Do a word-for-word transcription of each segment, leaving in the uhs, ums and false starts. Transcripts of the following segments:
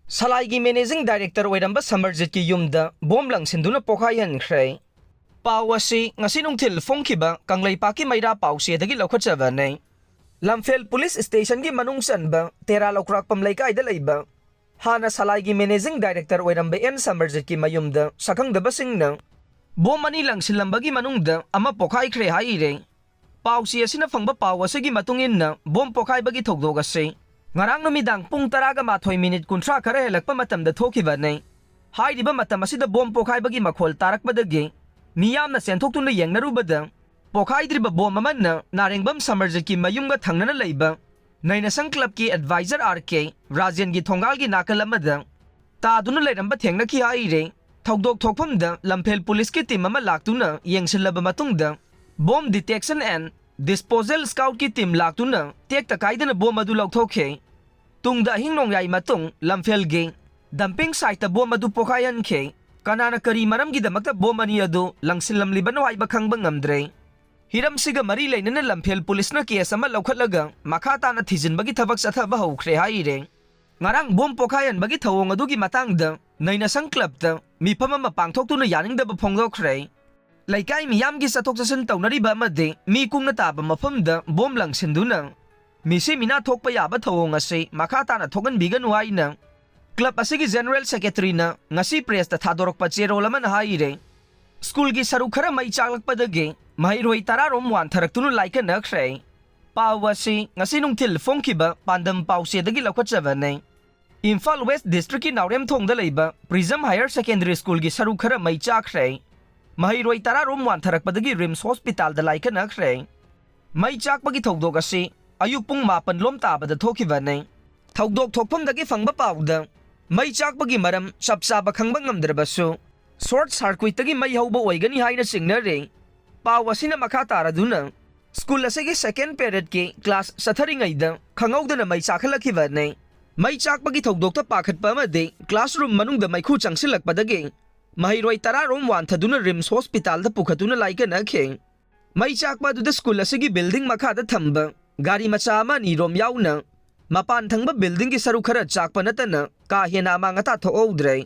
ꯁꯂꯥꯏꯒꯤ managing director ꯑꯣꯏꯔꯝꯕ ꯁꯃꯔꯖꯤꯠꯀꯤ ꯌꯨꯝꯗ bomb ꯂꯪꯁꯤꯟꯗꯨꯅ ꯄꯣꯈꯥꯏꯍꯟꯈ꯭ꯔꯦ꯫ ꯄꯥꯎ ꯑꯁꯤ ꯉꯁꯤ ꯅꯨꯡꯊꯤꯜ ꯐꯣꯡꯈꯤꯕ ꯀꯪꯂꯩꯄꯥꯛꯀꯤ ꯃꯩꯔꯥ ꯄꯥꯎꯆꯦꯗꯒꯤ ꯂꯧꯈꯠꯆꯕꯅꯤ꯫ ꯂꯝꯐꯦꯜ ꯄꯨꯂꯤꯁ ꯁ꯭ꯇꯦꯁꯟꯒꯤ ꯃꯅꯨꯡ ꯆꯟꯕ ꯇꯦꯔꯥ ꯂꯧꯀ꯭ꯔꯥꯛꯄꯝ ꯂꯩꯀꯥꯏꯗ ꯂꯩꯕ ꯍꯥꯟꯅ ꯁꯂꯥꯏꯒꯤ ꯃꯦꯅꯦꯖꯤꯡ ꯗꯥꯏꯔꯦꯛꯇꯔ ꯑꯣꯏꯔꯝꯕ ꯑꯦꯟ ꯁꯃꯔꯖꯤꯠꯀꯤ ꯃꯌꯨꯝꯗ ꯁꯛꯈꯪꯗꯕꯁꯤꯡꯅ ꯕꯣꯝ ꯑꯅꯤ ꯂꯪꯁꯤꯜꯂꯝꯕꯒꯤ ꯃꯅꯨꯡꯗ ꯑꯃ ꯄꯣꯈꯥꯏꯈ꯭ꯔꯦ ꯍꯥꯏꯔꯦ꯫ ꯄꯥꯎꯆꯦ ꯑꯁꯤꯅ ꯐꯪꯕ ꯄꯥꯎ ꯑꯁꯤꯒꯤ ꯃꯇꯨꯡ ꯏꯟꯅ, ꯕꯣꯝ ꯄꯣꯈꯥꯏꯕꯒꯤ ꯊꯧꯗꯣꯛ ꯑꯁꯤ ꯉꯔꯥꯡ ꯅꯨꯃꯤꯗꯥꯡ ꯄꯨꯡ ꯇꯔꯥꯒ ꯃꯥꯊꯣꯏ ꯃꯤꯅꯤꯠ ꯀꯨꯟꯊ꯭ꯔꯥ ꯈꯔ ꯍꯦꯜꯂꯛꯄ ꯃꯇꯝꯗ ꯊꯣꯛꯈꯤꯕꯅꯤ꯫ ꯍꯥꯏꯔꯤꯕ ꯃꯇꯝ ꯑꯁꯤꯗ ꯕꯣꯝ ꯄꯣꯈꯥꯏꯕꯒꯤ ꯃꯈꯣꯜ ꯇꯥꯔꯛꯄꯗꯒꯤ ꯃꯤꯌꯥꯝꯅ ꯆꯦꯟꯊꯣꯛꯇꯨꯅ ꯌꯦꯡꯅꯔꯨꯕꯗ, ꯄꯣꯈꯥꯏꯗ꯭ꯔꯤꯕ ꯕꯣꯝ ꯑꯃꯅ ꯅꯥꯔꯦꯡꯕꯝ ꯁꯃꯔꯖꯤꯠꯀꯤ ꯃꯌꯨꯝꯒ ꯊꯪꯅꯅ ꯂꯩꯕ ꯅꯩꯅꯁꯪ ꯀ꯭ꯂꯕꯀꯤ ꯑꯦꯗꯚꯥꯏꯖꯔ ꯑꯥꯔ ꯀꯦ ꯔꯥꯖꯦꯟꯒꯤ ꯊꯣꯡꯒꯥꯜꯒꯤ ꯅꯥꯀꯜ ꯑꯃꯗ ꯇꯥꯗꯨꯅ ꯂꯩꯔꯝꯕ ꯊꯦꯡꯅꯈꯤ ꯍꯥꯏꯔꯦ꯫ ꯊꯧꯗꯣꯛ ꯊꯣꯛꯐꯝꯗ ꯂꯝꯐꯦꯜ ꯄꯨꯂꯤꯁꯀꯤ ꯇꯤꯝ ꯑꯃ ꯂꯥꯛꯇꯨꯅ ꯌꯦꯡꯁꯤꯜꯂꯕ ꯃꯇꯨꯡꯗ, ꯕꯣꯝ ꯗꯤꯇꯦꯛꯁꯟ ꯑꯦꯟ ꯗꯤꯁꯄꯣꯖꯦꯜ ꯁ꯭ꯀꯥꯎꯠꯀꯤ ꯇꯤꯝ ꯂꯥꯛꯇꯨꯅ ꯇꯦꯛꯇ ꯀꯥꯏꯗꯅ ꯕꯣꯝ ꯑꯗꯨ ꯂꯧꯊꯣꯛꯈꯤ꯫ ꯇꯨꯡꯗ ꯑꯍꯤꯡ ꯅꯣꯡꯌꯥꯏ ꯃꯇꯨꯡ ꯂꯝꯐꯦꯜꯒꯤ ꯗꯝꯄꯤꯡ ꯁꯥꯏꯠꯇ ꯕꯣꯝ ꯑꯗꯨ ꯄꯣꯈꯥꯏꯍꯟꯈꯤ꯫ ꯀꯅꯥꯅ ꯀꯔꯤ ꯃꯔꯝꯒꯤꯗꯃꯛꯇ ꯕꯣꯝ ꯑꯅꯤ ꯑꯗꯨ ꯂꯪꯁꯤꯜꯂꯝꯂꯤꯕꯅꯣ ꯍꯥꯏꯕ ꯈꯪꯕ ꯉꯝꯗ꯭ꯔꯦ꯫ ꯍꯤꯔꯝꯁꯤꯒ ꯃꯔꯤ ꯂꯩꯅꯅ ꯂꯝꯐꯦꯜ ꯄꯨꯂꯤꯁꯅ ꯀꯦꯁ ꯑꯃ ꯂꯧꯈꯠꯂꯒ ꯃꯈꯥ ꯇꯥꯅ ꯊꯤꯖꯤꯟꯕꯒꯤ ꯊꯕꯛ ꯆꯠꯊꯕ ꯍꯧꯈ꯭ꯔꯦ ꯍꯥꯏꯔꯦ꯫ ꯉꯔꯥꯡ ꯕꯣꯝ ꯄꯣꯈꯥꯏꯍꯟꯕꯒꯤ ꯊꯧꯑꯣꯡ ꯑꯗꯨꯒꯤ ꯃꯇꯥꯡꯗ ꯅꯩꯅꯁꯪ ꯀ꯭ꯂꯕꯇ ꯃꯤꯐꯝ ꯑꯃ ꯄꯥꯡꯊꯣꯛꯇꯨꯅ ꯌꯥꯅꯤꯡꯗꯕ ꯐꯣꯡꯗꯣꯛꯈ꯭ꯔꯦ꯫ ꯂꯩꯀꯥꯏ ꯃꯤꯌꯥꯝꯒꯤ ꯆꯠꯊꯣꯛ ꯆꯠꯁꯤꯟ ꯇꯧꯅꯔꯤꯕ ꯑꯃꯗꯤ ꯃꯤ ꯀꯨꯡꯅ ꯇꯥꯕ ꯃꯐꯝꯗ ꯕꯣꯝ ꯂꯪꯁꯤꯟꯗꯨꯅ ꯃꯤꯁꯤ ꯃꯤꯅꯥ ꯊꯣꯛꯄ ꯌꯥꯕ ꯊꯧꯑꯣꯡ ꯑꯁꯤ ꯃꯈꯥ ꯇꯥꯅ ꯊꯣꯛꯍꯟꯕꯤꯒꯅꯨ ꯍꯥꯏꯅ ꯀ꯭ꯂꯕ ꯑꯁꯤꯒꯤ ꯖꯦꯅꯔꯦꯜ ꯁꯦꯀ꯭ꯔꯦꯇꯔꯤꯅ ꯉꯁꯤ ꯄ꯭ꯔꯦꯁꯇ ꯊꯥꯗꯣꯔꯛꯄ ꯆꯦꯔꯣꯜ ꯑꯃꯅ ꯍꯥꯏꯔꯦ꯫ ꯁ꯭ꯀꯨꯜꯒꯤ ꯁꯔꯨꯛ ꯈꯔ ꯃꯩ ꯆꯥꯛꯂꯛꯄꯗꯒꯤ ꯃꯍꯩꯔꯣꯏ ꯇꯔꯥꯔꯣꯝ ꯋꯥꯟꯊꯔꯛꯇꯨꯅ ꯂꯥꯏꯀꯠꯅꯈ꯭ꯔꯦ꯫ ꯄꯥꯎ ꯑꯁꯤ ꯉꯁꯤ ꯅꯨꯡꯊꯤꯜ ꯐꯣꯡꯈꯤꯕ ꯄꯥꯟꯗꯝ ꯄꯥꯎꯆꯦꯗꯒꯤ ꯂꯧꯈꯠꯆꯕꯅꯤ꯫ ꯏꯝꯐꯥꯜ ꯋꯦꯁ ꯗꯤꯁꯇ꯭ꯔꯤꯛꯀꯤ ꯅꯥꯎꯔꯦꯝꯊꯣꯡꯗ ꯂꯩꯕ ꯄ꯭ꯔꯤꯖꯝ ꯍꯥꯌꯔ ꯁꯦꯀꯦꯟꯗꯔꯤ ꯁ꯭ꯀꯨꯜꯒꯤ ꯁꯔꯨꯛ ꯈꯔ ꯃꯩ ꯆꯥꯛꯈ꯭ꯔꯦ꯫ ꯃꯍꯩꯔꯣꯏ ꯇꯔꯥꯔꯣꯝ ꯋꯥꯟꯊꯔꯛꯄꯗꯒꯤ ꯔꯤꯝꯁ ꯍꯣꯁꯄꯤꯇꯥꯜꯗ ꯂꯥꯏꯀꯠꯅꯈ꯭ꯔꯦ꯫ ꯃꯩ ꯆꯥꯛꯄꯒꯤ ꯊꯧꯗꯣꯛ ꯑꯁꯤ ꯑꯌꯨꯛ ꯄꯨꯡ ꯃꯥꯄꯟ ꯂꯣꯝ ꯇꯥꯕꯗ ꯊꯣꯛꯈꯤꯕꯅꯤ꯫ ꯊꯧꯗꯣꯛ ꯊꯣꯛꯐꯝꯗꯒꯤ ꯐꯪꯕ ꯄꯥꯎꯗ, ꯃꯩ ꯆꯥꯛꯄꯒꯤ ꯃꯔꯝ ꯆꯞ ꯆꯥꯕ ꯈꯪꯕ ꯉꯝꯗ꯭ꯔꯕꯁꯨ, ꯁꯣꯔꯠ ꯁꯥꯔꯀ꯭ꯋꯤꯠꯇꯒꯤ ꯃꯩ ꯍꯧꯕ ꯑꯣꯏꯒꯅꯤ ꯍꯥꯏꯅ ꯆꯤꯡꯅꯔꯦ꯫ ꯄꯥꯎ ꯑꯁꯤꯅ ꯃꯈꯥ ꯇꯥꯔꯗꯨꯅ, ꯁ꯭ꯀꯨꯜ ꯑꯁꯤꯒꯤ ꯁꯦꯀꯦꯟ ꯄꯦꯔꯦꯗꯀꯤ ꯀ꯭ꯂꯥꯁ ꯆꯠꯊꯔꯤꯉꯩꯗ ꯈꯪꯍꯧꯗꯅ ꯃꯩ ꯆꯥꯛꯍꯜꯂꯛꯈꯤꯕꯅꯤ꯫ ꯃꯩ ꯆꯥꯛꯄꯒꯤ ꯊꯧꯗꯣꯛꯇ ꯄꯥꯈꯠꯄ ꯑꯃꯗꯤ ꯀ꯭ꯂꯥꯁꯔꯨꯝ ꯃꯅꯨꯡꯗ ꯃꯩꯈꯨ ꯆꯪꯁꯤꯜꯂꯛꯄꯗꯒꯤ ꯃꯍꯩꯔꯣꯏ ꯇꯔꯥꯔꯣꯝ ꯋꯥꯟꯊꯗꯨꯅ ꯔꯤꯝꯁ ꯍꯣꯁꯄꯤꯇꯥꯜꯗ ꯄꯨꯈꯠꯇꯨꯅ ꯂꯥꯏꯀꯠꯅꯈꯤ꯫ ꯃꯩ ꯆꯥꯛꯄ ꯑꯗꯨꯗ ꯁ꯭ꯀꯨꯜ ꯑꯁꯤꯒꯤ ꯕꯤꯜꯗꯤꯡ ꯃꯈꯥꯗ ꯊꯝꯕ ꯒꯥꯔꯤ ꯃꯆꯥ ꯑꯃ ꯑꯅꯤꯔꯣꯝ ꯌꯥꯎꯅ ꯃꯄꯥꯟ ꯊꯪꯕ buildingꯒꯤ ꯁꯔꯨꯛ ꯈꯔ ꯆꯥꯛꯄ ꯅꯠꯇꯅ ꯀꯥ ꯍꯦꯟꯅ ꯑꯃꯥꯡ ꯑꯇꯥ ꯊꯣꯛꯍꯧꯗ꯭ꯔꯦ꯫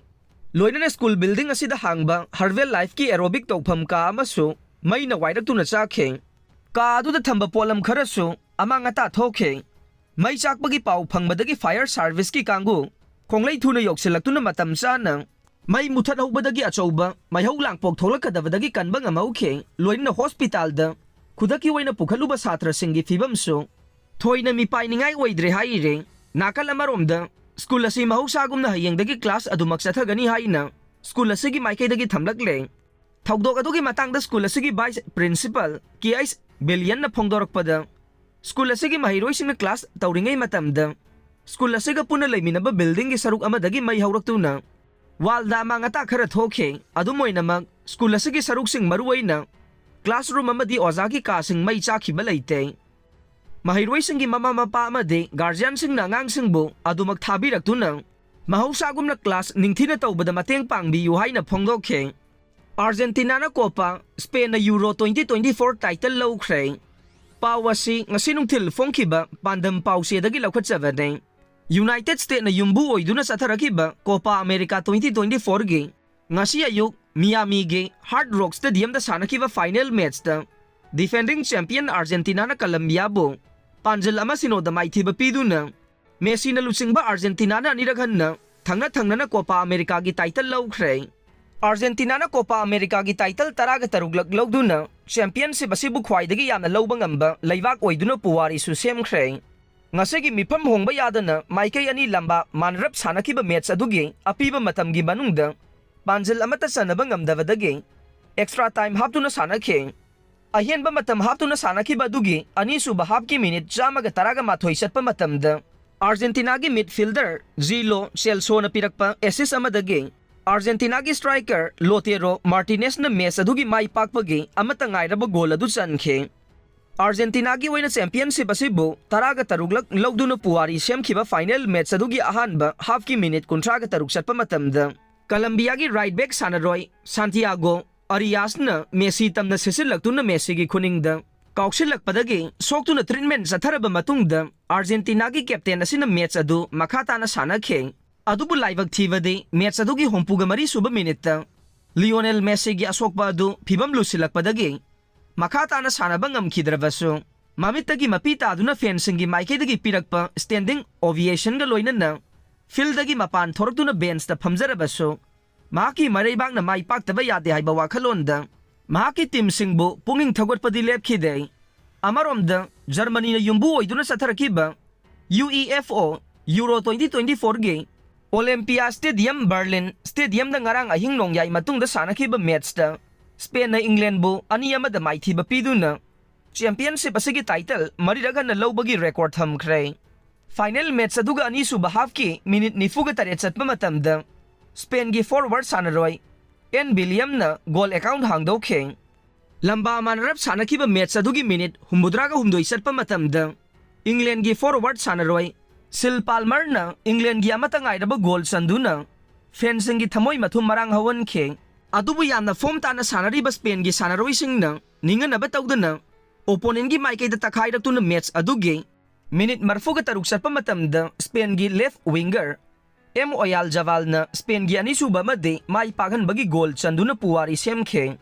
ꯂꯣꯏꯅꯅ school building ꯑꯁꯤꯗ ꯍꯥꯡꯕ Herbalife ꯀꯤ aerobic ꯇꯧꯐꯝ ꯀꯥ ꯑꯃꯁꯨ ꯃꯩꯅ ꯋꯥꯏꯔꯛꯇꯨꯅ ꯆꯥꯛꯈꯤ꯫ ꯀꯥ ꯑꯗꯨꯗ ꯊꯝꯕ ꯄꯣꯠꯂꯝ ꯈꯔꯁꯨ ꯑꯃꯥꯡ ꯑꯇꯥ ꯊꯣꯛꯈꯤ꯫ ꯃꯩ ꯆꯥꯛꯄꯒꯤ ꯄꯥꯎ ꯐꯪꯕꯗꯒꯤ fire service ꯀꯤ ꯀꯥꯡꯕꯨ ꯈꯣꯡꯂꯩ ꯊꯨꯅ ꯌꯧꯁꯤꯜꯂꯛꯇꯨꯅ ꯃꯇꯝ ꯆꯥꯅ ꯃꯩ ꯃꯨꯊꯠꯍꯧꯕꯗꯒꯤ ꯑꯆꯧꯕ ꯃꯩꯍꯧ ꯂꯥꯡꯄꯣꯛ ꯊꯣꯛꯂꯛꯀꯗꯕꯗꯒꯤ ꯀꯟꯕ ꯉꯝꯍꯧꯈꯤ꯫ ꯂꯣꯏꯅꯅ hospitalꯗ ꯈꯨꯗꯛꯀꯤ ꯑꯣꯏꯅ ꯄꯨꯈꯠꯂꯨꯕ ꯁꯥꯇ꯭ꯔꯁꯤꯡꯒꯤ ꯐꯤꯕꯝꯁꯨ ꯊꯣꯏꯅ ꯃꯤꯄꯥꯏꯅꯤꯡꯉꯥꯏ ꯑꯣꯏꯗ꯭ꯔꯦ ꯍꯥꯏꯔꯤ꯫ ꯅꯥꯀꯜ ꯑꯃꯔꯣꯝꯗ, school ꯑꯁꯤ ꯃꯍꯧꯁꯥꯒꯨꯝꯅ ꯍꯌꯦꯡꯗꯒꯤ class ꯑꯗꯨꯃꯛ ꯆꯠꯊꯒꯅꯤ ꯍꯥꯏꯅ school ꯑꯁꯤꯒꯤ ꯃꯥꯏꯀꯩꯗꯒꯤ ꯊꯝꯂꯛꯂꯦ꯫ ꯊꯧꯗꯣꯛ ꯑꯗꯨꯒꯤ ꯃꯇꯥꯡꯗ school ꯑꯁꯤꯒꯤ vice principal ꯀꯦ ꯑꯩꯆ ꯕꯤꯂꯤꯌꯟꯅ ꯐꯣꯡꯗꯣꯔꯛꯄꯗ, school ꯑꯁꯤꯒꯤ ꯃꯍꯩꯔꯣꯏꯁꯤꯡꯅ class ꯇꯧꯔꯤꯉꯩ ꯃꯇꯝꯗ school ꯑꯁꯤꯒ ꯄꯨꯟꯅ ꯂꯩꯃꯤꯟꯅꯕ buildingꯒꯤ ꯁꯔꯨꯛ ꯑꯃꯗꯒꯤ ꯃꯩ ꯍꯧꯔꯛꯇꯨꯅ wallꯗ ꯑꯃꯥꯡ ꯑꯇꯥ ꯈꯔ ꯊꯣꯛꯈꯤ꯫ ꯑꯗꯨꯝ ꯑꯣꯏꯅꯃꯛ, school ꯑꯁꯤꯒꯤ ꯁꯔꯨꯛꯁꯤꯡ, ꯃꯔꯨꯑꯣꯏꯅ classroom ꯑꯃꯗꯤ ꯑꯣꯖꯥꯒꯤ ꯀꯥꯁꯤꯡ, ꯃꯩ ꯆꯥꯛꯈꯤꯕ ꯂꯩꯇꯦ꯫ ꯃꯍꯩꯔꯣꯏꯁꯤꯡꯒꯤ ꯃꯃꯥ ꯃꯄꯥ ꯑꯃꯗꯤ guardianꯁꯤꯡꯅ ꯑꯉꯥꯡꯁꯤꯡꯕꯨ ꯑꯗꯨꯃꯛ ꯊꯥꯕꯤꯔꯛꯇꯨꯅ ꯃꯍꯧꯁꯥꯒꯨꯝꯅ class ꯅꯤꯡꯊꯤꯅ ꯇꯧꯕꯗ ꯃꯇꯦꯡ ꯄꯥꯡꯕꯤꯌꯨ ꯍꯥꯏꯅ ꯐꯣꯡꯗꯣꯛꯈꯤ꯫ ꯑꯥꯔꯖꯦꯟꯇꯤꯅꯥꯅ ꯀꯣꯄꯥ, ꯁ꯭ꯄꯦꯟꯅ euro twenty twenty four title ꯂꯧꯈ꯭ꯔꯦ꯫ ꯄꯥꯎ ꯑꯁꯤ ꯉꯁꯤ ꯅꯨꯡꯊꯤꯜ ꯐꯣꯡꯈꯤꯕ ꯄꯥꯟꯗꯝ ꯄꯥꯎꯆꯦꯗꯒꯤ ꯂꯧꯈꯠꯆꯕꯅꯤ꯫ United Statesꯅ ꯌꯨꯝꯕꯨ ꯑꯣꯏꯗꯨꯅ ꯆꯠꯊꯔꯛꯈꯤꯕ ꯀꯣꯄꯥ ꯑꯃꯦꯔꯤꯀꯥ twenty twenty fourꯒꯤ ꯉꯁꯤ ꯑꯌꯨꯛ ꯃꯤꯌꯥꯃꯤꯒꯤ Hard Rock Stadiumꯗ ꯁꯥꯟꯅꯈꯤꯕ final matchꯇ defending champion ꯑꯥꯔꯖꯦꯟꯇꯤꯅꯥꯅ ꯀꯂꯝꯕꯤꯌꯥꯕꯨ ꯄꯥꯟꯖꯜ ꯑꯃ ꯁꯤꯅꯣꯗ ꯃꯥꯏꯊꯤꯕ ꯄꯤꯗꯨꯅ, ꯃꯦꯁꯤꯅ ꯂꯨꯆꯤꯡꯕ ꯑꯥꯔꯖꯦꯟꯇꯤꯅꯥꯅ ꯑꯅꯤꯔꯛ ꯍꯟꯅ ꯊꯪꯅ ꯊꯪꯅꯅ ꯀꯣꯄꯥ ꯑꯃꯦꯔꯤꯀꯥꯒꯤ title ꯂꯧꯈ꯭ꯔꯦ꯫ ꯑꯥꯔꯖꯦꯟꯇꯤꯅꯥꯅ ꯀꯣꯄꯥ ꯑꯃꯦꯔꯤꯀꯥꯒꯤ title ꯇꯔꯥꯒ ꯇꯔꯨꯛꯂꯛ ꯂꯧꯗꯨꯅ championship ꯑꯁꯤꯕꯨ ꯈ꯭ꯋꯥꯏꯗꯒꯤ ꯌꯥꯝꯅ ꯂꯧꯕ ꯉꯝꯕ ꯂꯩꯕꯥꯛ ꯑꯣꯏꯗꯨꯅ ꯄꯨꯋꯥꯔꯤꯁꯨ ꯁꯦꯝꯈ꯭ꯔꯦ꯫ ꯉꯁꯤꯒꯤ ꯃꯤꯐꯝ ꯍꯣꯡꯕ ꯌꯥꯗꯅ ꯃꯥꯏꯀꯩ ꯑꯅꯤ ꯂꯝꯕꯥ ꯃꯥꯟꯅꯔꯞ ꯁꯥꯟꯅꯈꯤꯕ match ꯑꯗꯨꯒꯤ ꯑꯄꯤꯕ ꯃꯇꯝꯒꯤ ꯃꯅꯨꯡꯗ ꯄꯥꯟꯖꯜ ꯑꯃꯠꯇ ꯆꯟꯅꯕ ꯉꯝꯗꯕꯗꯒꯤ extra time ꯍꯥꯞꯇꯨꯅ ꯁꯥꯟꯅꯈꯤ꯫ ꯑꯍꯦꯟꯕ ꯃꯇꯝ ꯍꯥꯞꯇꯨꯅ ꯁꯥꯟꯅꯈꯤꯕ ꯑꯗꯨꯒꯤ ꯑꯅꯤꯁꯨꯕ halfꯀꯤ minute ꯆꯥꯝꯃꯒ ꯇꯔꯥꯒ ꯃꯥꯊꯣꯏ ꯆꯠꯄ ꯃꯇꯝꯗ ꯑꯥꯔꯖꯦꯟꯇꯤꯅꯥꯒꯤ midfielder ꯖꯤꯂꯣ ꯆꯦꯜꯁꯣꯅ ꯄꯤꯔꯛꯄ assist ꯑꯃꯗꯒꯤ ꯑꯥꯔꯖꯦꯟꯇꯤꯅꯥꯒꯤ striker ꯂꯣꯇꯦꯔꯣ ꯃꯥꯔꯇꯤꯅꯦꯁꯅ match ꯑꯗꯨꯒꯤ ꯃꯥꯏ ꯄꯥꯛꯄꯒꯤ ꯑꯃꯠꯇ ꯉꯥꯏꯔꯕ goal ꯑꯗꯨ ꯆꯟꯈꯤ꯫ ꯑꯥꯔꯖꯦꯟꯇꯤꯅꯥꯒꯤ ꯑꯣꯏꯅ championship ꯑꯁꯤꯕꯨ ꯇꯔꯥꯒ ꯇꯔꯨꯛꯂꯛ ꯂꯧꯗꯨꯅ ꯄꯨꯋꯥꯔꯤ ꯁꯦꯝꯈꯤꯕ final match ꯑꯗꯨꯒꯤ ꯑꯍꯥꯟꯕ halfꯀꯤ minute ꯀꯨꯟꯊ꯭ꯔꯥꯒ ꯇꯔꯨꯛ ꯆꯠꯄ ꯃꯇꯝꯗ ꯀꯂꯝꯕꯤꯌꯥꯒꯤ right back ꯁꯥꯟꯅꯔꯣꯏ ꯁꯥꯟꯇꯤꯌꯥꯒꯣ ꯑꯔꯤꯌꯥꯁꯅ ꯃꯦꯁꯤ ꯇꯝꯅ ꯁꯤꯠꯆꯤꯜꯂꯛꯇꯨꯅ ꯃꯦꯁꯤꯒꯤ ꯈꯨꯅꯤꯡꯗ ꯀꯥꯎꯁꯤꯜꯂꯛꯄꯗꯒꯤ ꯁꯣꯛꯇꯨꯅ treatment ꯆꯠꯊꯔꯕ ꯃꯇꯨꯡꯗ ꯑꯥꯔꯖꯦꯟꯇꯤꯅꯥꯒꯤ captain ꯑꯁꯤꯅ match ꯑꯗꯨ ꯃꯈꯥ ꯇꯥꯅ ꯁꯥꯟꯅꯈꯤ꯫ ꯑꯗꯨꯕꯨ ꯂꯥꯏꯕꯛ ꯊꯤꯕꯗꯤ match ꯑꯗꯨꯒꯤ ꯍꯨꯝꯐꯨꯒ ꯃꯔꯤ ꯁꯨꯕ minuteꯇ ꯂꯤꯑꯣꯅꯦꯜ ꯃꯦꯁꯤꯒꯤ ꯑꯁꯣꯛꯄ ꯑꯗꯨ ꯐꯤꯕꯝ ꯂꯨꯁꯤꯜꯂꯛꯄꯗꯒꯤ ꯃꯈꯥ ꯇꯥꯅ ꯁꯥꯟꯅꯕ ꯉꯝꯈꯤꯗ꯭ꯔꯕꯁꯨ, ꯃꯃꯤꯠꯇꯒꯤ ꯃꯄꯤ ꯇꯥꯗꯨꯅ fanꯁꯤꯡꯒꯤ ꯃꯥꯏꯀꯩꯗꯒꯤ ꯄꯤꯔꯛꯄ standing ovationꯒ ꯂꯣꯏꯅꯅ fieldꯗꯒꯤ ꯃꯄꯥꯟ ꯊꯣꯔꯛꯇꯨꯅ benchꯇ ꯐꯝꯖꯔꯕꯁꯨ, ꯃꯍꯥꯛꯀꯤ ꯃꯔꯩꯕꯥꯛꯅ ꯃꯥꯏ ꯄꯥꯛꯇꯕ ꯌꯥꯗꯦ ꯍꯥꯏꯕ ꯋꯥꯈꯜꯂꯣꯟꯗ ꯃꯍꯥꯛꯀꯤ teamꯁꯤꯡꯕꯨ ꯄꯨꯛꯅꯤꯡ ꯊꯧꯒꯠꯄꯗꯤ ꯂꯦꯞꯈꯤꯗꯦ꯫ ꯑꯃꯔꯣꯝꯗ, ꯖꯔꯃꯅꯤꯅ ꯌꯨꯝꯕꯨ ꯑꯣꯏꯗꯨꯅ ꯆꯠꯊꯔꯛꯈꯤꯕ UEFA Euro twenty twenty fourꯒꯤ Olympia Stadium Berlin stadiumꯗ ꯉꯔꯥꯡ ꯑꯍꯤꯡ ꯅꯣꯡꯌꯥꯏ ꯃꯇꯨꯡꯗ ꯁꯥꯟꯅꯈꯤꯕ matchꯇ Spainꯅ Englandꯕꯨ ꯑꯅꯤ ꯑꯃꯗ ꯃꯥꯏꯊꯤꯕ ꯄꯤꯗꯨꯅ championship ꯑꯁꯤꯒꯤ title ꯃꯔꯤꯔꯛ ꯍꯟꯅ ꯂꯧꯕꯒꯤ record ꯊꯝꯈ꯭ꯔꯦ꯫ Final match ꯑꯗꯨꯒ ꯑꯅꯤꯁꯨꯕ halfꯀꯤ minute ꯅꯤꯐꯨꯒ ꯇꯔꯦꯠ ꯆꯠꯄ ꯃꯇꯝꯗ Spainꯒꯤ forward ꯁꯥꯟꯅꯔꯣꯏ ꯑꯦꯟ ꯕꯤꯂꯤꯌꯝꯅ goal account ꯍꯥꯡꯗꯣꯛꯈꯤ꯫ ꯂꯝꯕꯥ ꯃꯥꯟꯅꯔꯞ ꯁꯥꯟꯅꯈꯤꯕ match ꯑꯗꯨꯒꯤ minute ꯍꯨꯝꯐꯨꯇꯔꯥꯒ ꯍꯨꯝꯗꯣꯏ ꯆꯠꯄ ꯃꯇꯝꯗ Englandꯒꯤ forward ꯁꯥꯟꯅꯔꯣꯏ ꯁꯤꯜ ꯄꯥꯜꯃꯔꯅ Englandꯒꯤ ꯑꯃꯠꯇ ꯉꯥꯏꯔꯕ goal ꯆꯟꯗꯨꯅ fanꯁꯤꯡꯒꯤ ꯊꯃꯣꯏ ꯃꯊꯨꯝ ꯃꯔꯥꯡ ꯍꯧꯍꯟꯈꯤ꯫ ꯑꯗꯨꯕꯨ ꯌꯥꯝꯅ form ꯇꯥꯅ ꯁꯥꯟꯅꯔꯤꯕ Spainꯒꯤ ꯁꯥꯟꯅꯔꯣꯏꯁꯤꯡꯅ ꯅꯤꯡꯍꯟꯅꯕ ꯇꯧꯗꯅ opponentꯒꯤ ꯃꯥꯏꯀꯩꯗ ꯇꯛꯈꯥꯏꯔꯛꯇꯨꯅ match ꯑꯗꯨꯒꯤ minute ꯃꯔꯤꯐꯨꯒ ꯇꯔꯨꯛ ꯆꯠꯄ ꯃꯇꯝꯗ Spainꯒꯤ left winger ꯑꯦꯝ ꯑꯣꯌꯥꯜ ꯖꯕꯥꯜꯅ Spainꯒꯤ ꯑꯅꯤꯁꯨꯕ ꯑꯃꯗꯤ ꯃꯥꯏ ꯄꯥꯛꯍꯟꯕꯒꯤ goal ꯆꯟꯗꯨꯅ ꯄꯨꯋꯥꯔꯤ ꯁꯦꯝꯈꯤ꯫